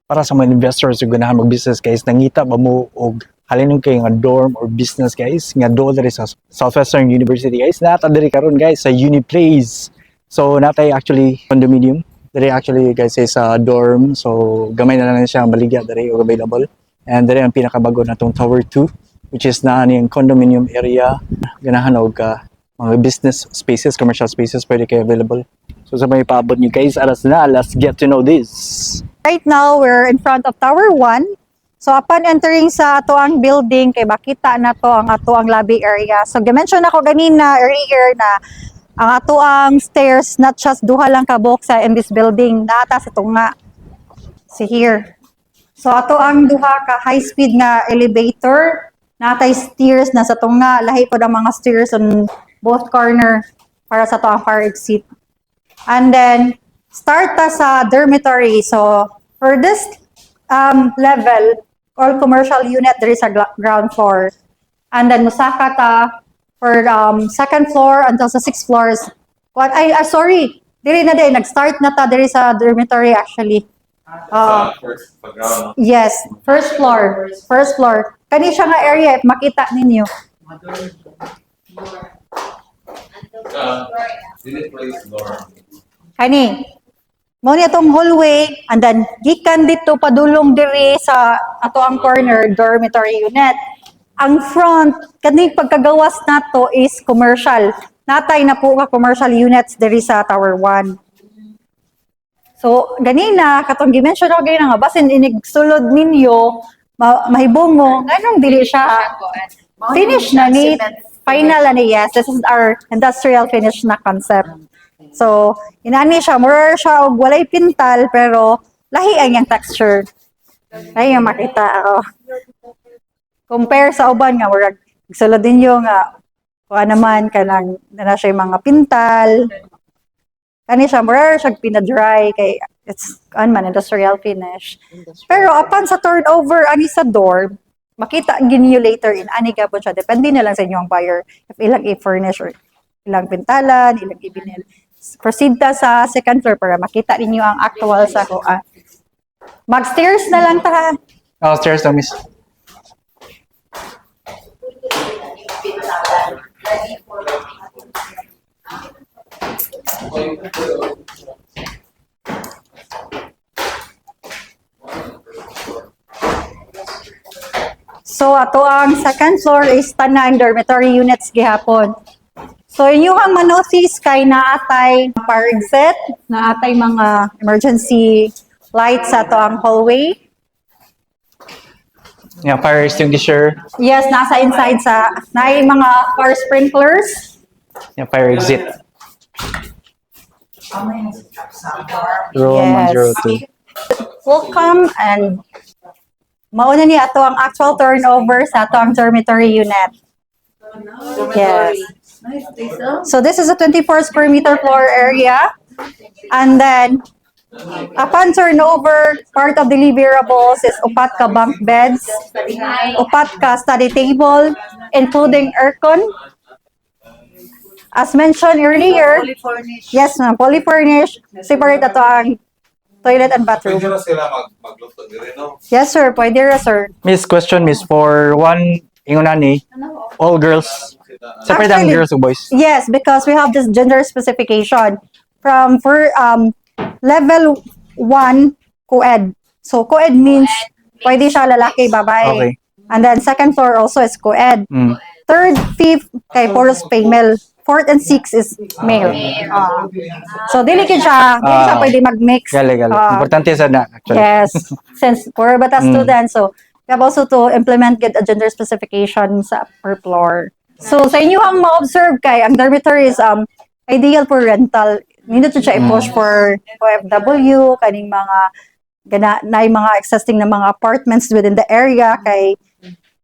Para sa mga investors ug ganahan mag-business, guys, nangita ba mo og halin kay nga dorm or business, guys, nga do diri sa Southwestern University, guys? Naa ta diri karon, guys, sa Uniplace. So natay actually condominium diri actually, guys, is sa dorm. So gamay na lang siya ang baligya diri og available, and diri ang pinakabago na tong Tower 2, which is naa ni ang condominium area. Ganahan og mga business spaces, commercial spaces, pwede kay available. So sa may paabot niyo, guys, aras na, let's get to know this. Right now, we're in front of Tower 1. So upon entering sa ato ang building, kay makita na to ang ato ang lobby area. So gi-mention ako ganina earlier na ang ato ang stairs, not just duha lang ka buok sa in this building, naa ta sa tunga. See here. So ato ang duha ka high speed nga elevator, naa tay stairs na sa tunga, lahi pod ang mga stairs on both corner para sa ato ang fire exit. And then start ta sa dormitory. So for this level, all commercial unit there is a ground floor. And then musaka ta for second floor until sa sixth floors. What ay ah, sorry, diri na din nag-start na ta diri sa dormitory actually. Sa first pag-ground, no? Yes, first floor. First floor. Kani siya nga area if makita ninyo. Dili place dorm. Kani. Mao ni atong hallway and then gikan dito padulong diri sa ato ang corner, dormitory unit. Ang front kani pagkagawas nato is commercial. Natay na po ka commercial units diri sa Tower 1. So ganina katong gi-mention ako ganina nga basin inig sulod ninyo mahibong mo nganong dili siya finish na ni, final na ni. Yes, this is our industrial finish na concept. So inani siya, more siya og walay pintal pero lahi ang iyang texture, lahi ang makita ako compare sa uban nga murag sulod ninyo nga kuha naman kanang na siya yung mga pintal. Kani siya mura siya pina-dry kay it's an man industrial finish. Pero upon sa turnover ani sa dorm, makita ninyo later in ani gapon siya. Depende na lang sa inyong buyer if ilang i-furnish or ilang pintalan, ilang i-vinyl. Proceed ta sa second floor para makita ninyo ang actual sa kuan. Mag-stairs na lang ta. Oh, stairs na, miss. So ato ang second floor is tanan dormitory units gihapon. So inyong manotice kay naatay fire exit, naatay mga emergency lights sa ato ang hallway. Yeah, fire extinguisher. Yes, nasa inside sa naay mga fire sprinklers. Yeah, fire exit. Room 102. Welcome and mauna ni ato ang actual turnover sa ato ang dormitory unit. Yes. So this is a 24 square meter floor area. And then upon turnover, part of the deliverables is upat ka bunk beds, upat ka study table, including aircon. As mentioned earlier, yes ma'am, fully furnished, separate ato ang toilet and bathroom. Pwede na sila magluto diri, no? Yes sir, pwede ra, sir. Miss, question, miss, for one, ingon ni, all girls, separate ang Actually, girls ug boys? Yes, because we have this gender specification from for level 1 co-ed. So co-ed means pwede siya lalaki, babae. And then second floor also is co-ed. Third, fifth kay puros female. Fourth and sixth is male. Ah. So dili siya pwede mag-mix. Gali, gali. Ah. Importante sa na, actually. Yes, since puro bata students, so we have also to implement get a gender specification sa per floor. So sa inyo ang ma-observe kay ang dormitory is ideal for rental. Nindot siya i-push for OFW kaning mga gana na mga existing na mga apartments within the area kay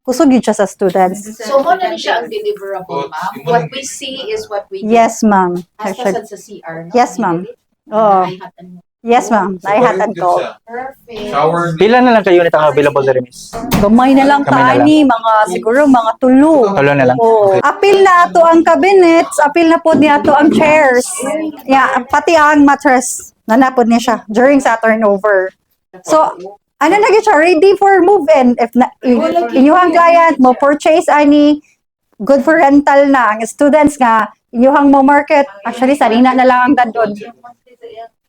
kusog yun siya sa students. So, mo na ni siya ang deliverable, ma'am. What we see is what we get. Yes, ma'am. Hasta Actually, sad sa CR, no? Yes, ma'am. Oo. Yes, ma'am. So, Ay hot and pwede cold. siya. Perfect. Shower. Pila na lang ka unit ang available diri, miss? Gamay na lang Gamay na lang. kaani, mga siguro mga tulo. Tulo na lang. Oo. Apil na ato ang cabinets, apil na po niya ato ang chairs. Yeah, pati ang mattress. Nanapod niya siya during sa turnover. So, Ano na gyud siya, ready for move in. If na, inyuhang client mo purchase ani, good for rental na. Ang students nga, inyuhang mo market, actually, sarina na lang ang dadon.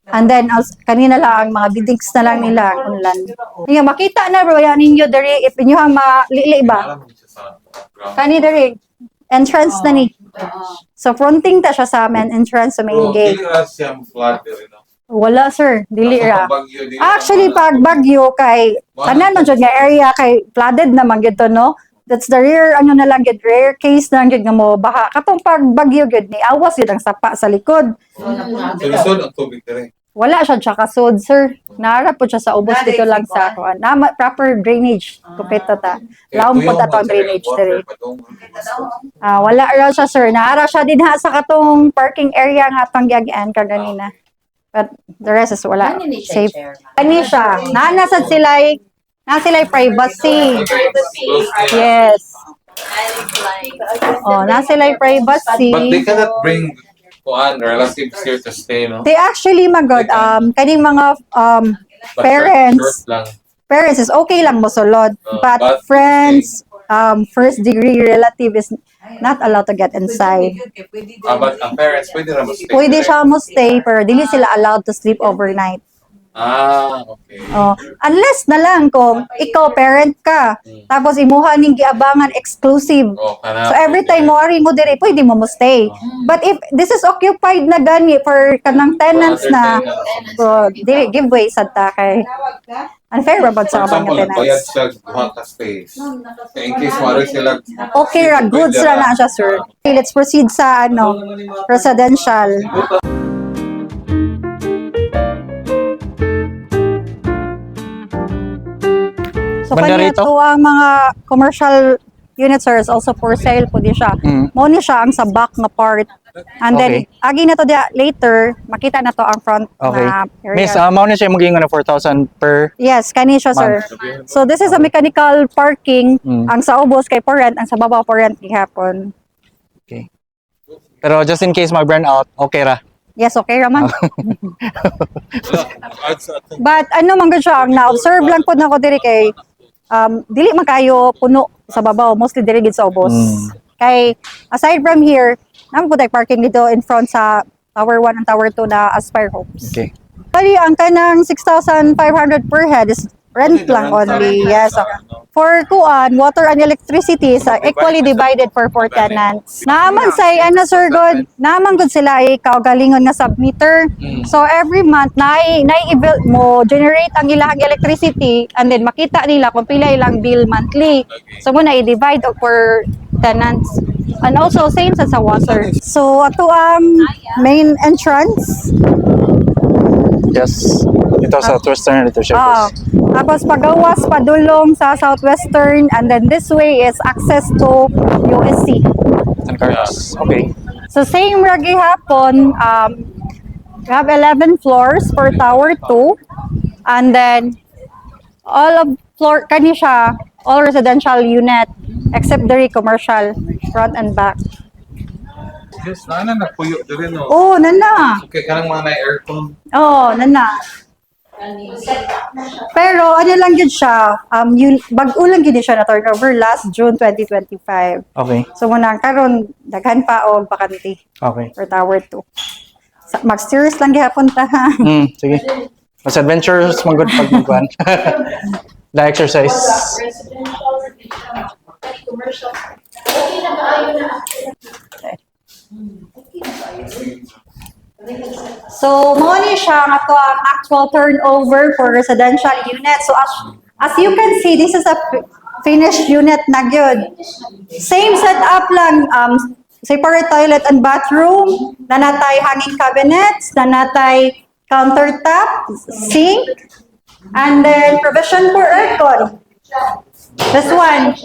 And then, kanina lang, ang mga biddings na lang nila, ang unlan. Nga, makita na bro, yan ninyo diri, if inyuhang malili ba? Alam mo siya sa ground. Kani diri, entrance na ni. So, fronting ta siya sa main entrance sa main Pero gate. dili ra siya flood diri, no? Wala, sir, dili Kaso ra. pag bagyo, dili ra Actually, man- pag bagyo kay tanan man jud nga area kay flooded naman gyud to, no? That's the rare ano na lang gyud, rare case na lang gyud nga mo baha. Katong pag bagyo gyud ni awas gyud ang sapa sa likod. So, lisod ang tubig diri. Wala siya kasod, sir. Naara po siya sa ubos dito lang sa kuan. Na proper drainage kumpleto ta. Kaya Laom po tuyo ta man to ang siya, drainage water diri. padung. Ah, wala ra siya, sir. Naara siya dinha sa katong parking area nga atong giagian kaganina. But the rest is wala. Safe. Kani siya. Naa sad sila na sila privacy. Close niya. Yes. Oh, na sila privacy. But they cannot bring kuan relatives here to stay, no? They actually magod kaning mga But parents. short lang. Parents is okay lang mosulod, but but friends, first degree relative is not allowed to get inside. Ah, but ang parents pwede ra mo stay. Pwede diri. siya mo stay pero dili sila allowed to sleep overnight. Ah, okay. Oh, unless na lang kung ikaw parent ka, tapos imuha ning giabangan exclusive. Oh, kana. So every time mo ari mo dire, pwede mo mo stay. But if this is occupied na gani for kanang tenants na, so dili give way sad ta kay unfair ra bud For sa mga example, nagbayad tenants. sila duha ka space. Kaya in case maro sila. Okay ra, goods ra na siya, sir. Okay, let's proceed sa ano, residential. So Banda kanya rito? to ang mga commercial units, sir, is also for sale po di siya. Mao ni siya ang sa back nga part. And then agi na to diya later, makita na to ang front na area. Miss, mao na siya maging ano, 4,000 per Yes, kani siya, sir. So this is a mechanical parking. Ang sa ubos kay for rent, ang sa baba for rent gihapon. Okay. Pero just in case mag-burn out, okay ra. Yes, okay raman. Add sa atong But ano man gud siya, ang na-observe lang pod nako diri kay dili man kayo puno sa babaw, mostly diri gid sa ubos. Kay aside from here, naman po tayo parking dito in front sa Tower 1 and Tower 2 na Aspire Homes. Okay. Bali, ang kanang 6,500 per head is rent lang only. Yes. For kuan, water and electricity is equally divided for four tenants. Naaman say ano, sir, good, naaman good sila ay kaugalingon nga submeter. So every month naay naay i-bill mo generate ang ilang electricity and then makita nila kung pila ilang bill monthly. So mo na i-divide og per tenants. And also same sa water. So ato ang main entrance. Yes. Dito sa Southwestern dito siya. Ah, tapos pagawas padulong sa Southwestern and then this way is access to USC. San Carlos. Okay. So same ra gihapon, we have 11 floors for Tower 2 and then all of floor kani siya all residential unit except the commercial front and back. Yes, na na nagpuyo diri, no. Oh, nana. Okay, kanang mga na aircon. Oh, nana. Pero ano lang yun siya, yun, bag-o lang yun siya na turnover last June 2025. Okay. So muna karon daghan pa og bakante for Tower 2. Sa, mag-serious lang gihapon ta ha. Sige. Mas adventures man good pag magkuan. The exercise. Residential, commercial. Okay na kaayo na. So mao ni siya ang ato ang actual turnover for residential unit. So as you can see, this is a finished unit na gyud. Same setup lang, separate toilet and bathroom, nanatay hanging cabinets, nanatay countertop, sink, and then provision for aircon. This one,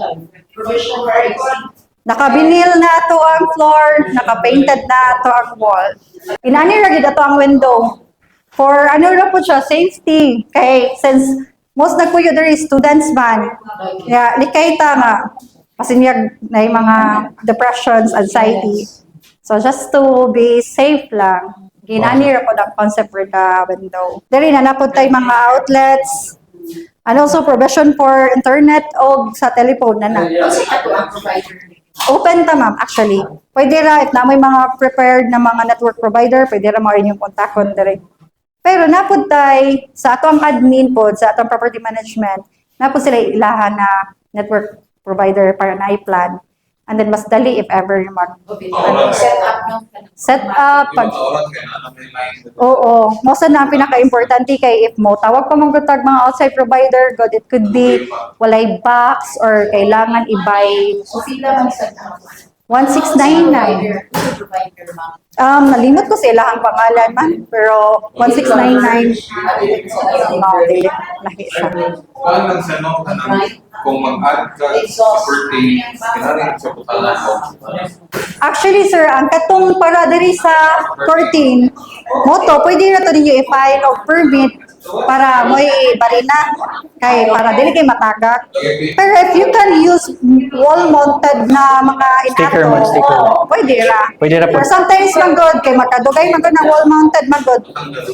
naka-vinyl na ato ang floor, naka-painted na ato ang wall. Inani ra gid ato ang window. For ano ra po siya, safety. Kay since most nagpuyo diri students man. Yeah, likay ta nga pasinyag na yung mga depressions, anxiety. So just to be safe lang, ginani ra po ang concept for the window. Diri na napod tay mga outlets. And also provision for internet o sa telephone na na. Unsa ato ang provider? Open ta, ma'am, actually. Pwede ra, if na may mga prepared na mga network provider, pwede ra mo inyong kontakon dire. Pero napud tay sa ato ang admin pod, sa atong property management, napud sila ilahan na network provider para na plan. And then mas dali if ever yung mag Ano, set up, no? Set up pag Oras kay na may line. Oo, mo sa na ang pinaka-importante kay if mo tawag pa mong tag mga outside provider, god, it could be walay box or kailangan i-buy. So pila man sa 1699. Provider, provider, ma'am. Nalimot ko sa ilahang pangalan man, pero 1699. No, dili lahi siya. Kuan lang sa no, kanang kung mag-add ka sa curtain, kinahanglan sa butalan mo. Actually, sir, ang katong para diri sa 14, moto, pwede na to ninyo i-file og permit para mo barina kay para dili kay matagak. Pero if you can use wall-mounted na mga Sticker inato, man, sticker. oo, pwede ra. Pwede ra po. Pero sometimes man god kay makadugay man gud ng wall-mounted man god,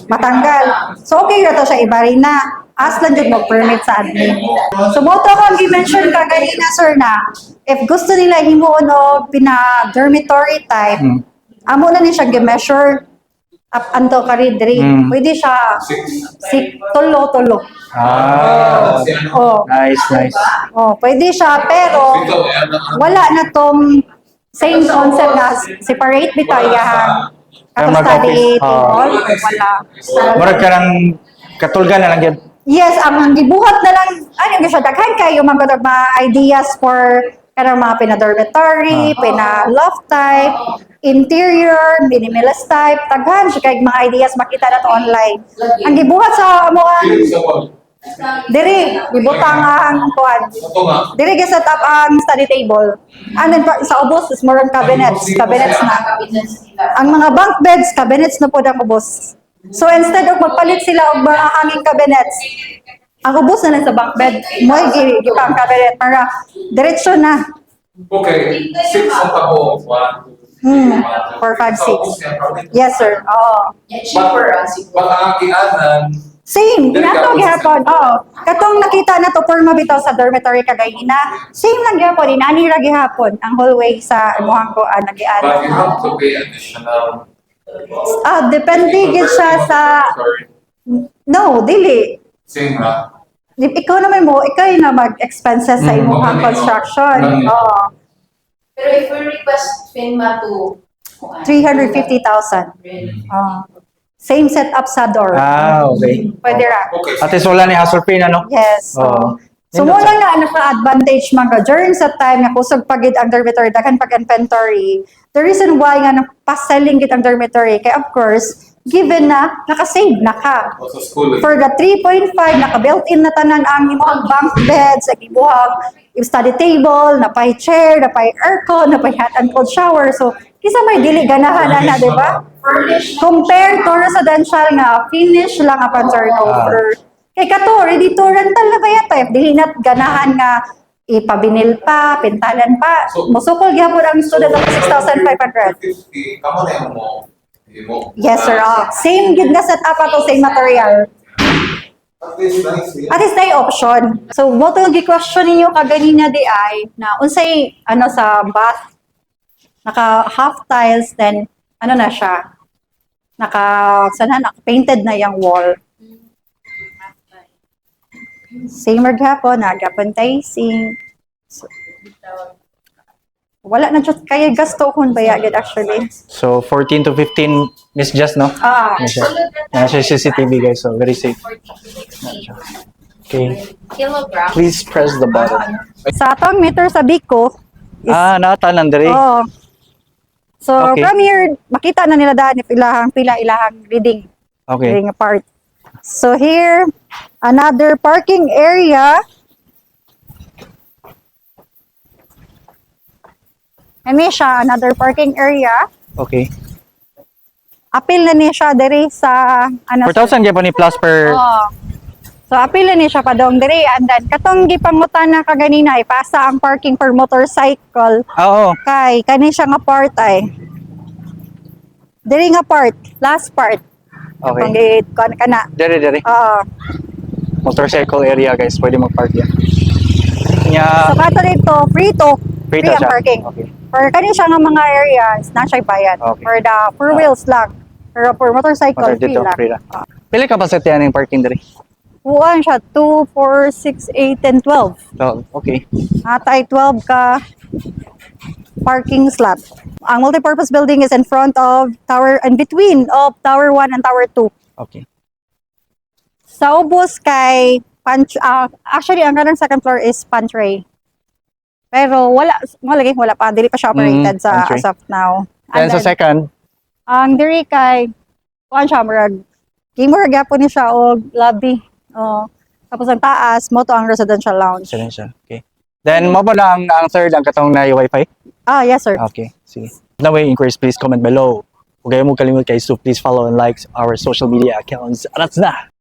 matanggal. So okay ra to siya ibarina. As lang jud mo permit sa admin. So mo to akong gi-mention ka ganina, sir, na if gusto nila himuon og pina dormitory type, amo na ni siya gi-measure up until kari diri. Pwede siya Six. sik tulo tulo. Ah, Si ano? Oh, nice, nice. oh, pwede siya pero Dito, ayan na. wala na tong same concept na separate bitaw iyahang Kaya katong mag-office, study ah. table, wala. Murag ka ng katulgan na lang yan. Yes, ang gibuhat na lang, ano yung siya, daghan kayo mga mga ideas for kanang mga pina-dormitory, pina-loft type, interior, minimalist type, daghan siya kay mga ideas makita na to online. Ang gibuhat sa amo ang Sa wall. diri, gibutang ang kuan. Ito nga. Diri gi set up ang study table. And then sa ubos is more on cabinets, cabinets na. Cabinets nila. Ang mga bunk beds, cabinets na po ang ubos. So instead of magpalit sila og mga hanging cabinets, ang ubos na lang sa bunk bed, mo gipang cabinet para diretso na. Okay, six ang tabo. One, two, three, one, two, Four, five, three. Sa six. ubos niya, probably. Yes, sir. Oo. Yeah, cheaper ang siguro. But ang gianan, Same, Dili nato ka- gihapon. Oo. Katong nakita na to porma bitaw sa dormitory kagay na. Same lang gihapon, inani ra gihapon ang hallway sa imuhang kuan nagian. But you have to pay additional. Ah, depende gid siya sa Sorry. No, dili. Same ra. Ikaw naman mo, ikaw yung na mag-expenses sa imuhang Okay. construction. Mm. Oo. Pero if we request FINMA to 350,000. Really? Oo. Same setup sa door. Ah, okay. Pwede ra. Okay. At least wala ni hassle free na, no? Yes. Oo. So mo lang na naka-advantage man ka during sa time nga kusog pagid ang dormitory, daghan pag inventory. The reason why nga nang selling gid ang dormitory kay of course, given na naka-save na ka. O, sa school eh. For the 3.5, naka built-in na tanan ang imong bunk beds, ang imong study table, napay chair, napay aircon, napay hot and cold shower. So, kisa may dili ganahan na, di ba? Furnished. Compare to residential nga finish lang upon turnover. Kay kato, ready to rental na ba yata? If dili na ganahan nga ipabinil pa, pintalan pa, So- musukol gyapon ang student of 6,500. 50, kamo na yung mo. Imo. Yes, sir. Ah, same gid nga setup ato, same material. At least nice. Eh. At least na option. So, mo to gi-question ninyo kaganina di ay na unsay ano sa bath, naka half tiles, then ano na siya, naka sana naka painted na yung wall. Same ra gyapon, na gyapon tay sink. So, wala na jud kaya gasto kun baya gid actually. So, 14 to 15, Miss Jess, no? Ah, Yes, sir. Nasa CCTV, guys, so very safe. Okay. Kilogram. Please press the button. Sa atong meter sa Biko is Ah, natanan diri. Oo. So from here makita na nila daan if ilahang pila ilahang reading. Reading part. So here another parking area. Ano siya, another parking area. Apil na ni siya diri sa ano 4,000 gyapon ni plus per Oo. So apil na ni siya padong diri and then katong gipangutan na kaganina ipasa ang parking for motorcycle Ah, oo. kay kani siya nga part ay. Diri nga part, last part. Okay. Katong gi kuan kana. Diri diri. Oo. Motorcycle area, guys, pwede mag-park yan. Nya, So kato dito, free to. Free Free to ang siya. parking. Okay. For kani siya nga mga areas, na siya bayad. Okay. For the four wheels lang. Pero for motorcycle, Motor free dito, lang. free lang. Pila capacity ang parking diri? Kuan siya, 2, 4, 6, 8, 10, 12. So, okay. Atay 12 ka parking slot. Ang multipurpose building is in front of Tower, and between of Tower 1 and Tower 2. Okay. Sa ubos kay punch, actually ang kanang second floor is pantry. Pero wala wala lagi, wala pa, dili pa siya operated sa pantry. as of now. Then And sa then, second, ang diri kay kuan siya, murag gamer gyapon ni siya og lobby. Oh. Tapos ang taas mo to ang residential lounge. Residential. Okay. Then mo ba na ang third ang katong na wifi? Ah, yes, sir. Okay, sige. Na way inquiries, please comment below. Huwag kayo mo kalimut, guys, to please follow and like our social media accounts. Aras na!